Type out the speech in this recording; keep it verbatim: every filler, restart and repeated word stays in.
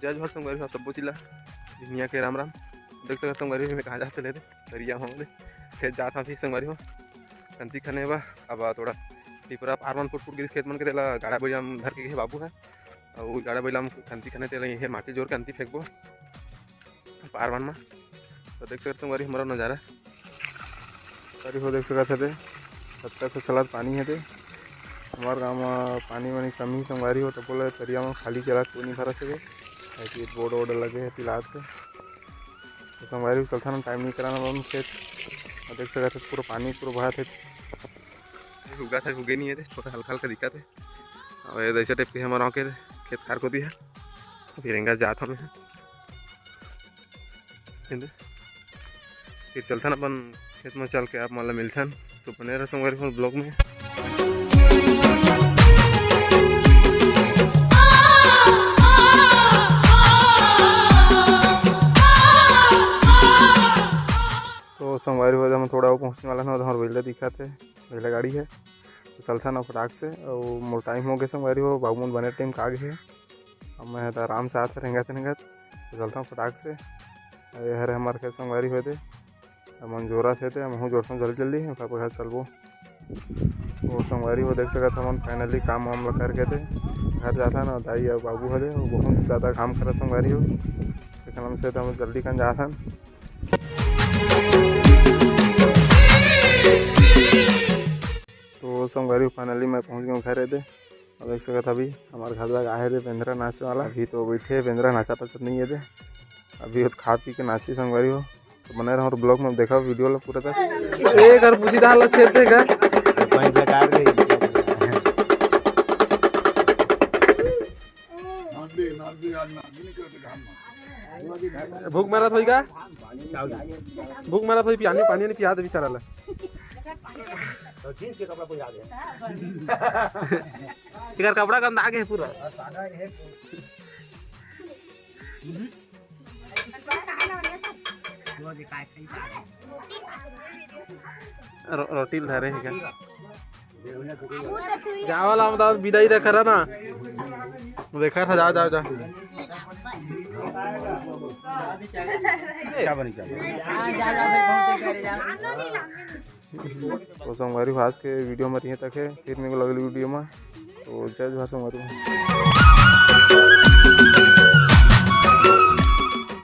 जय जोहार संगवारी हो, आप सब्बो चीज ला बिहनिया के राम राम। देख सकत संगवारी हो, मैं कहाँ जात ले रे, तरिया हो रे, खेत जात हूँ अभी संगवारी हो, खंती खने बा। अब थोड़ा टिपरा पार मन फुट फुट गिरिस खेत मन के, तेला गाड़ा बइला म धर के गे हे बाबू ह। अउ गाड़ा बइला म खंती खने, तेला ये माटी जोर के खंती फेंकबो पार मन म। तो देख सकत संगवारी हमर नजारा। संगवारी हो देख सकत हे ते, कतका से चलत पानी हे ते। हमर गाँव म पानी वानी कमी संगवारी हो, तभो ले तरिया म खाली चलत कोई नहीं भरत हे ते। ऐसी बोर्ड वोर्ड लगे हे तिलात के। तो संगवारी हो चलथन, टाइम नहीं कराना बा खेत। अउ देख सकत हे पूरा पानी पूरा भरत हे। उगा था, उगे नहीं हे ते, थोड़ा हल्का हल्का दिखत हे। अउ ये जैसे टाइप के हमर गाँव के खेत खार कोती हे। फिर एंगा जात हमें। फिर चलथन अपन खेत में, चल के आप मन ला मिलथन। तो बने रहो संगवारी हो vlog में। तो संगवारी हो, हम थोड़ा वो पहुँचने वाला ना, तो हमारे बइला दिखत हे, बइला गाड़ी हे। तो चलथन अब फटाक से, अउ मोर टाइम हो गे संगवारी हो, बाबू मन बने टाइम का आगे हे। अब मैं ह त आराम से आत रेंगत रेंगत, तो चलथन फटाक से। अउ ये हरे हमर खेत संगवारी हो दे, अब मन जोरत हे ते, हमहूँ जोरथन जल्दी जल्दी, ओकर बाद घर चलबो। वो संगवारी हो देख सकत हमन, finally काम वाम ला करके ते घर जाथन। अउ दाई अउ बाबू हरे, वो बहुत ज़्यादा काम करत संगवारी हो, एकन से त हम जल्दी कन जाथन। तो संगवारी हो, finally मैं पहुँच गया हूँ घर दे। अब देख सकत अभी हमारे घर लग आए थे बेंदरा नाचे वाला। अभी तो बैठे बेंदरा नाचा पसंद नहीं है दे। अभी वो खा पी के नाची संगवारी हो। तो बने रहो vlog में, देखा video ला पूरा तक। एक और पुसी दाल छेद देगा। पानी बेकार गई। भूख मरत होई का? भूख मरत होई, पानी, पानी नहीं पिया दे बेचारा ला। तो जींस के कपड़ा पहिरा दे। एकर कपड़ा गंदा गे हे पूरा। रो-, रोटी ल धरे हे का? जावल हम तो विदाई दे करा ना। देखा था, जाओ, जाओ, जाओ। क्या बनी क्या? तो संगवारी हो, आज के video में इहे तक हे, फिर मिलबो अगली video में। तो जय जोहार संगवारी हो।